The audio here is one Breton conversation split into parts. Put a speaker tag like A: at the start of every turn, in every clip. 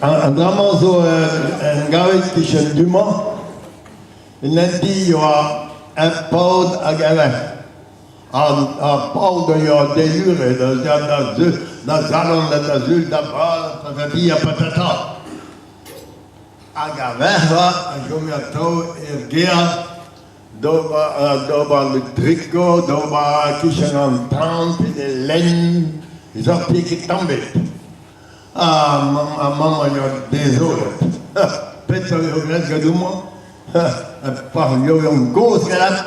A: An dra-mañ zo en gavet kichen du-mañ. En hent-ti e oa un paotr hag un verc'h. Ar paotr a yoa deluret da salon da sul da bal patati ha patata. Hag ar verc'h a chome atav er gêr d'ober triko, d'ober kichen an tan pe d'e lenn, ne sortie ket tamm ebet. Ha mamm a yoa dezolet. Petra 'vezo graet gant homañ? Pa yoa kozh graet.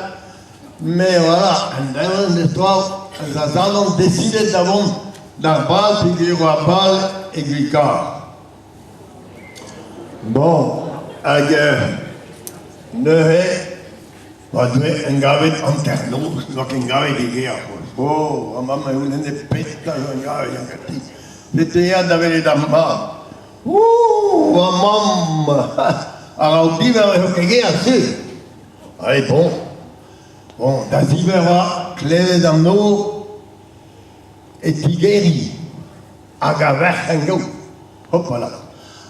A: Mais voilà, un devezh histoire, da salon desidet da vont d'ar bal peogwir oa bal e Gwikar. Bon, hag neuze oa deuet engavet hanternoz, n'oa ket engavet e gêr c'hoazh. Oh, va mamm a c'houlenne petra zo engavet ganti. Setu eat da welet ar mab. Ouh, va mamm, a-raok diver eo ket gêr, sur. Allez, bon, bon, da ziver oa klevet an nor e tigeriñ hag a-vec'h en-dro. Hopala.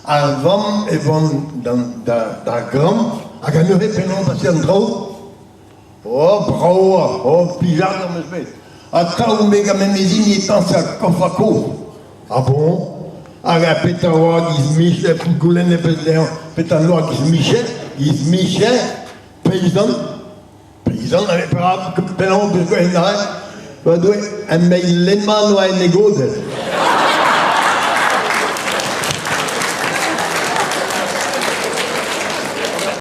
A: Ar vamm e vont d'ar gambr hag a neuze penaos pase an traoù? Oh, brav oa, oh, plijadur 'm eus bet. Atav me gant memes hini e tañsal kof-ha-kof. Ah bon? Hag a petra oa giz Michel, goulennet 'peus dezhañ petra 'noa giz Michel, giz Michel, peizant. Peizant, perak penaos 'peus gwelet aze? Va Doue, an eil lenn-mañ 'noa en e godell.